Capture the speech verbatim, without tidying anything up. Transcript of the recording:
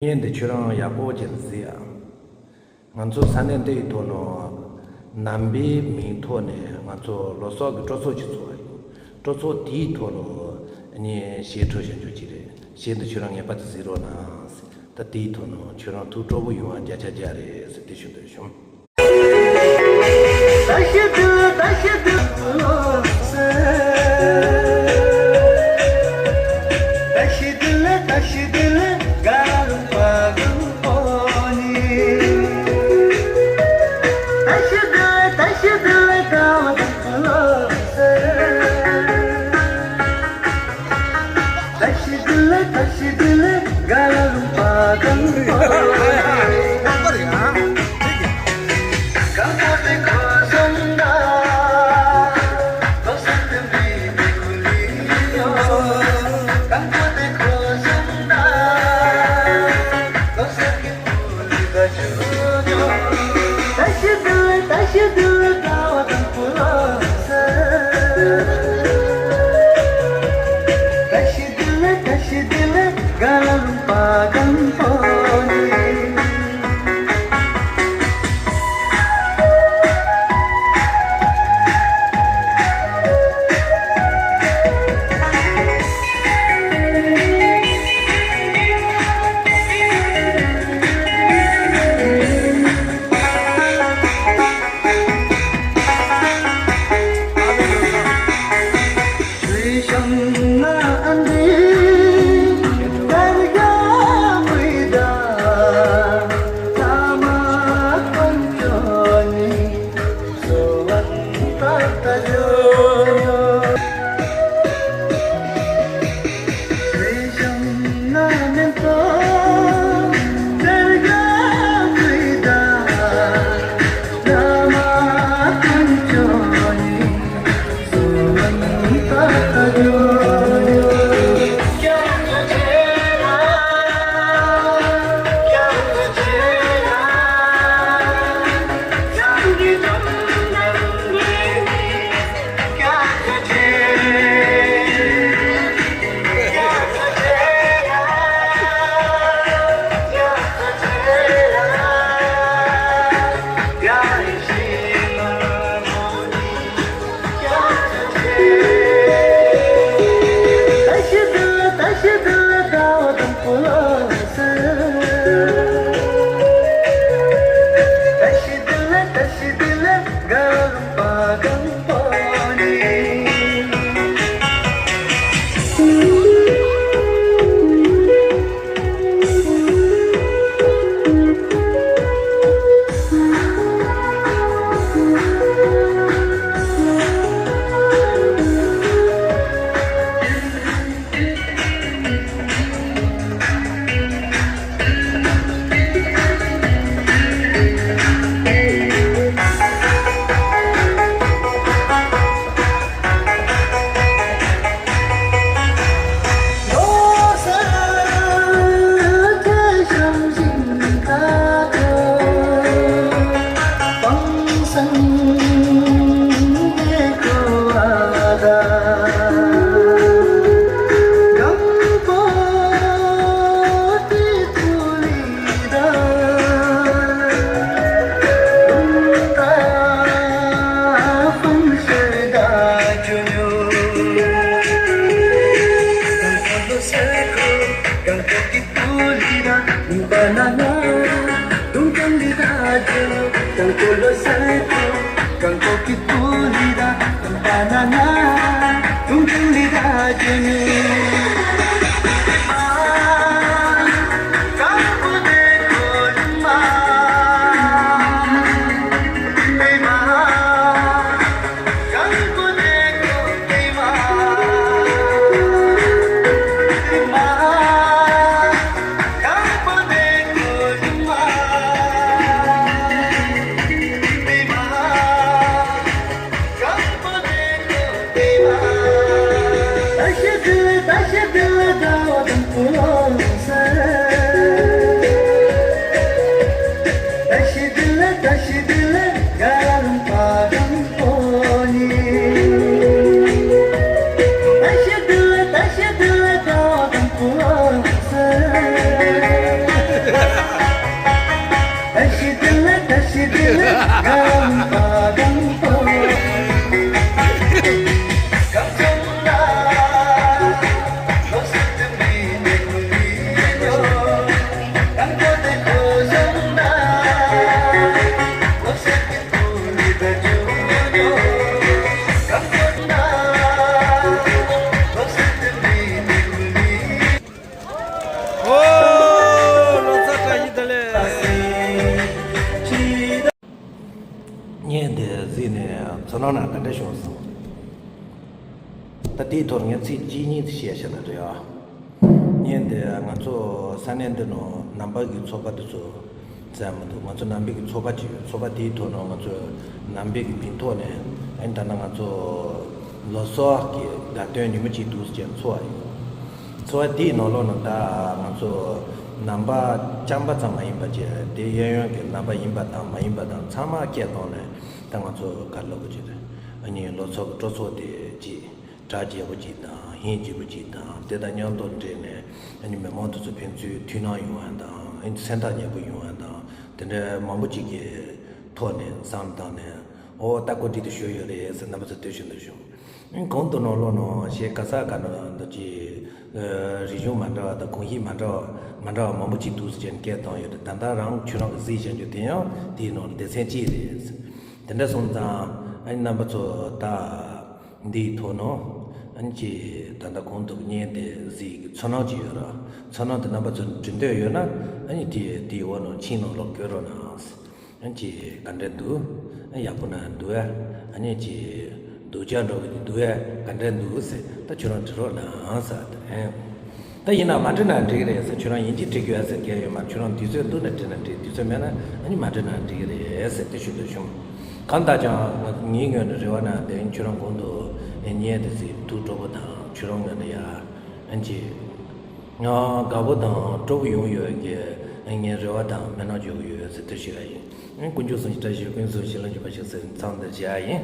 བརྙན་འདི་ཁྱོད་རང་ཡག་པོ་ཅིག་གཟིགས་ཨ། ང་ཚོ་ས་གནས་འདིའི་ཐོག་ནས་ནང་པའི་མིང་ཐོག་ནས་ང་ཚོ་ལོ་གསར་གྱི་སྤྲོ་ཚོགས་ཅིག་ཚོགས་ཡོད། སྤྲོ་ཚོགས་དེའི་ཐོག་ནས་ངས་གཞས་འཁྲབ་བཞག་རྒྱུ་ཅིག་རེད། གཞས་འདི་ཁྱོད་རང་ངེས་པར་དུ་གཟིགས་རོགས་གནང་། ད་དེའི་ཐོག་ནས་ཁྱོད་རང་ཐུགས་སྤྲོ་པོ་ཡོང་བ་བརྒྱ་ཆ་བརྒྱ་རེད་ཟེར་དེ་ཞུ་འདོད་བྱུང་། གནང་ན་ག་འདྲ་བྱུང་སོང་། ད་དེའི་ཐོག་ངས་ཚིག་གཅིག་གཉིས་བཤད་བཞག་ན་འགྲིག་ཨ། ངས་འདི་ང་ཚོ་ས་གནས་འདི་ནང་ནང་པ་གི་ཚོགས་པ་དེ་ཚོ་བཙལ་མི་འདུག་ང་ཚོ་ནང་པའི་གི་ཚོགས་པ་ཅིག་ཡོད། ཚོགས་པ་དེའི་ཐོག་ནང་ང་ཚོ་ནང་པའི་གི་མིང་ཐོག་ནས་ཨ་ནི་ད་ལྟ་ང་ཚོ་ལོ་གསར་གི་དགའ་སྟོན་ཉིན་མོ་གཅིག་འདུག་ཟེར་ཚོགས་པ་ཡོད། ཚོགས་པ་དེའི་ནང་ལོགས་ནང་ད་ང་ཚོ་ནང་པ་རྐྱང་པ་ཙམ་མ་ཡིན་པ་བཅས་དེ་གཡས་གཡོན་གྱི་ནང་པ་ཡིན་པ་དང་མ་ཡིན་པ་དང་ཚང་མ་སྐད་བཏང་ནས་ད་ང་ཚོ་ག་ལབ་དགོས་ཀྱི་རེད། ཨ་ནི་ལོ་གསར་གི་སྤྲོ་ཚོགས་དེ་ཅིག་གྲ་རྒྱས་པོ་ཅིག་དང་ཧིང་རྗེ་པོ་ཅིག་དང་དེ་དང་མཉམ་དུ་འབྲེལ་ནས་ཨ་ནི་མི་མང་དེ་ཚོ་ཕན་ཚུན་མཐུན་སྣང་ཡོང་བ་དང་ཨ་ནི་སེམས་ཐག་ཉེ་པོ་ཡོང་བ་དང་དེ་འདྲ་མང་པོ་ཅིག་གི་ཐོག་ནས་བསམ་བཏང་ནས་ཨོ་ད་གོ་སྒྲིག་དེ་ཞུ་ཡོད་རེད་ཟེར་རྣམ་པ་ཚོ་ལྟོས་ཤིག་འདུག་བྱུང་། གང་དུ་ནང་ལོགས་ནང་ཞེས་ག་ས་ག་ནང་འདུག་ཅིག་རིག་གཞུང་མ་འདྲ་བ་དང་གོམས་གཤིས་མ་འདྲ་བ་མ་འདྲ་བ་མང་པོ་ཅིག་འདུག་ཟེར་ནས་སྐད་བཏང་ཡོད་རེད། ད་ལྟ་རང་ཁྱོད་རང་གི་གཟིགས་བཞག་རྒྱུ་དེ་ཡང་དེའི་ནང་ལ་སྡེ་ཚན་གཅིག་རེད། དེ་འདྲ་སོང་ཙང་ཨ་ནི་རྣམ་པ་ཚོ་ད་འདིའི་ཐོག་ནང་ཨ་ནི་ཅིག་ད་ལྟ་གོང་དུ་བརྙན་དེ་གཟིགས་ཀྱི་ཚོར་སྣང་ཅིག་ཡོད་ར། ཚོར་སྣང་དེ་རྣམ་པ་ཚོ་འབྲི་འདོད་ཡོད་ན་ཨ་ནི་དེ་དེའི་འོག་ནང་མཆན་ནང་ལོགས་བཀོད་རོགས་གནང་། ཨ་ནི་ཅིག་ག་འདྲ་འདུག་ཨ་ཡག་པོ་ན་འདུག་ཨ། ཨ་ནི་ཅིག་སྡུག་ཅག་འགྲོ་གི་འདུག་ཨ། ག་འདྲ་འདུག་ཟེར་ད་ཁྱོད་རང་འབྲི་རོགས་གནང་ཟེར་དེ་རེད། ད་ཡིན་ན་མ་འབྲི་ན་འགྲིག་གི་རེད་ཟེར། ཁྱོད་རང་ཡིན་གཅིག་འབྲི་དགོས་ཟེར་གལ་ཡོད་མ་རེད། ཁྱོད་རང་དུས་ཚོད་འདུག་ན་འབྲི་ན་འགྲིག་དུས་ཚོད་མེད་ན་ཨ་ནི་མ་འབྲི་ན་འགྲིག་གི་རེད་ཟེར་དེ་ཞུ་འདོད་བྱུང་། གང་ལྟར་ཀྱང་ང་ངའི་ངོས་ནས་རེ་བ་ན་དེ་ཁྱོད་རང་གོང་དུ་བརྙན་དེ་གཟིགས་ཐུགས་སྤྲོ་པོ་དང་ཁྱོད་རང་ངོས་ནས་ཡ་ཨ་ནི་ཅིག་ང་དགའ་པོ་དང་སྤྲོ་པོ་ཡོང་ཡོད་ཀྱི་ངའི་རེ་བ་དང་སྨོན་ལམ་བརྗོད་ཀྱི་ཡོད་ཟེར་དེ་ཞུ་ཡ་ཡིན། དཀོན་མཆོག་གསུམ་གྱི་བཀྲ་ཤིས་ཀུན་བཟང་ཞིང་ལ་འཇུག་པ་ཞིག་ཟེར་མཚམས་འདིར་བཞག་ཡ་ཡིན།